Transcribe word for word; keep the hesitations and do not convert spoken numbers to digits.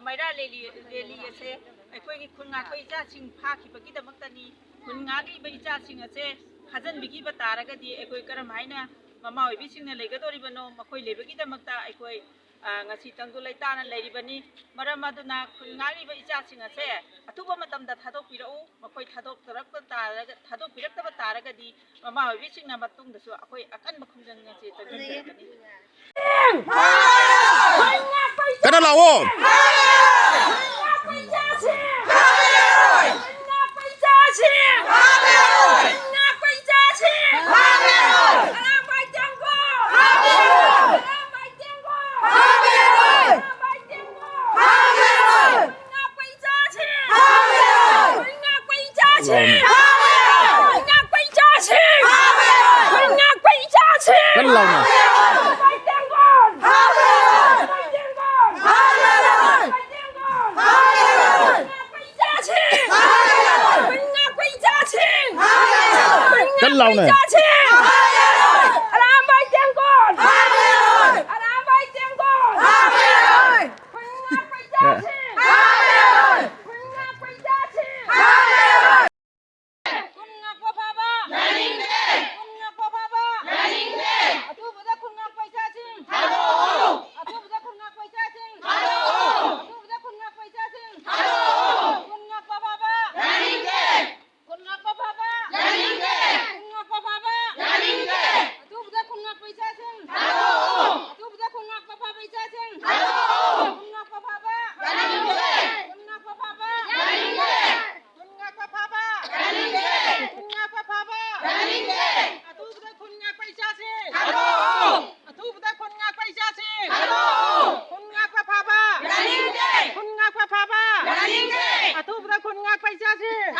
ꯃꯩꯔꯥ rally, rally ꯑꯁꯦ ꯑꯩꯈꯣꯏꯒꯤ ꯈꯨꯟ ꯉꯥꯛꯄ ꯏꯆꯥꯁꯤꯡ ꯐꯥꯈꯤꯕꯒꯤꯗꯃꯛꯇꯅꯤ꯫ ꯈꯨꯟ ꯉꯥꯛꯂꯤꯕ ꯏꯆꯥꯁꯤꯡ ꯑꯁꯦ ꯐꯥꯖꯤꯟꯕꯤꯈꯤꯕ ꯇꯥꯔꯒꯗꯤ ꯑꯩꯈꯣꯏ ꯀꯔꯝ ꯍꯥꯏꯅ ꯃꯃꯥ ꯑꯣꯏꯕꯤꯁꯤꯡꯅ ꯂꯩꯒꯗꯧꯔꯤꯕꯅꯣ? ꯃꯈꯣꯏ ꯂꯩꯕꯒꯤꯗꯃꯛꯇ ꯑꯩꯈꯣꯏ, ꯑ, ꯉꯁꯤ ꯇꯪꯗꯨ ꯂꯩꯇꯥꯅ ꯂꯩꯔꯤꯕꯅꯤ꯫ ꯃꯔꯝ ꯑꯗꯨꯅ ꯈꯨꯟ ꯉꯥꯛꯂꯤꯕ ꯏꯆꯥꯁꯤꯡ ꯑꯁꯦ ꯑꯊꯨꯕ ꯃꯇꯝꯗ ꯊꯥꯗꯣꯛꯄꯤꯔꯛꯎ꯫ ꯃꯈꯣꯏ ꯊꯥꯗꯣꯛꯇꯔꯛꯄ ꯇꯥꯔꯒ, ꯊꯥꯗꯣꯛꯄꯤꯔꯛꯇꯕ ꯇꯥꯔꯒꯗꯤ ꯃꯃꯥ ꯑꯣꯏꯕꯤꯁꯤꯡꯅ ꯃꯇꯨꯡꯗꯁꯨ ꯑꯩꯈꯣꯏ ꯑꯀꯟꯕ ꯈꯣꯡꯖꯪ ꯑꯁꯤ ꯆꯪꯁꯤꯟꯖꯔꯛꯀꯅꯤ꯫ ꯀꯟꯅ ꯂꯥꯎꯑꯣ꯫ ꯀꯟꯅ ꯂꯥꯎꯅ꯫ ꯀꯟꯅ ꯂꯥꯎꯅ꯫ ꯈꯨꯟ ꯉꯥꯛꯄ ꯐꯥꯕ! ꯌꯥꯅꯤꯡꯗꯦ! ꯈꯨꯟ ꯉꯥꯛꯄ ꯐꯥꯕ! ꯌꯥꯅꯤꯡꯗꯦ! ꯑꯊꯨꯕꯗ ꯈꯨꯟ ꯉꯥꯛꯄ ꯏꯆꯥꯁꯤꯡ! ꯊꯥꯗꯣꯛꯎ! ꯑꯊꯨꯕꯗ ꯈꯨꯟ ꯉꯥꯛꯄ ꯏꯆꯥꯁꯤꯡ! ꯊꯥꯗꯣꯛꯎ! ꯑꯊꯨꯕꯗ ꯈꯨꯟ ꯉꯥꯛꯄ ꯏꯆꯥꯁꯤꯡ! ꯊꯥꯗꯣꯛꯎ! ꯈꯨꯟ ꯉꯥꯛꯄ ꯐꯥꯕ! ꯌꯥꯅꯤꯡꯗꯦ! ꯈꯨꯟ ꯉꯥꯛꯄ ꯐꯥꯕ! ꯌꯥꯅꯤꯡꯗꯦ! ꯈꯨꯟ ꯉꯥꯛꯄ ꯐꯥꯕ! ꯌꯥꯅꯤꯡꯗꯦ! ꯑꯊꯨꯕꯗ ꯈꯨꯟ ꯉꯥꯛꯄ ꯏꯆꯥꯁꯤꯡ! ꯊꯥꯗꯣꯛꯎ! ꯑꯊꯨꯕꯗ ꯈꯨꯟ ꯉꯥꯛꯄ ꯐꯥꯕ ꯏꯆꯥꯁꯤꯡ! ꯊꯥꯗꯣꯛꯎ! ꯈꯨꯟ ꯉꯥꯛꯄ ꯐꯥꯕ! ꯌꯥꯅꯤꯡꯗꯦ! ꯈꯨꯟ ꯉꯥꯛꯄ ꯐꯥꯕ! ꯌꯥꯅꯤꯡꯗꯦ! ꯈꯨꯟ ꯉꯥꯛꯄ ꯐꯥꯕ! ꯌꯥꯅꯤꯡꯗꯦ! ꯈꯨꯟ ꯉꯥꯛꯄ ꯐꯥꯕ! ꯌꯥꯅꯤꯡꯗꯦ! ꯑꯊꯨꯕꯗ ꯈꯨꯟ ꯉꯥꯛꯄ ꯏꯆꯥꯁꯤꯡ! ꯊꯥꯗꯣꯛꯎ! ꯑꯊꯨꯕꯗ ꯈꯨꯟ ꯉꯥꯛꯄ ꯏꯆꯥꯁꯤꯡ! ꯊꯥꯗꯣꯛꯎ! ꯈꯨꯟ ꯉꯥꯛꯄ ꯐꯥꯕ! ꯌꯥꯅꯤꯡꯗꯦ! ꯈꯨꯟ ꯉꯥꯛꯄ ꯐꯥꯕ! ꯌꯥꯅꯤꯡꯗꯦ! ꯑꯊꯨꯕꯗ ꯈꯨꯟ ꯉꯥꯛꯄ ꯏꯆꯥꯁꯤꯡ!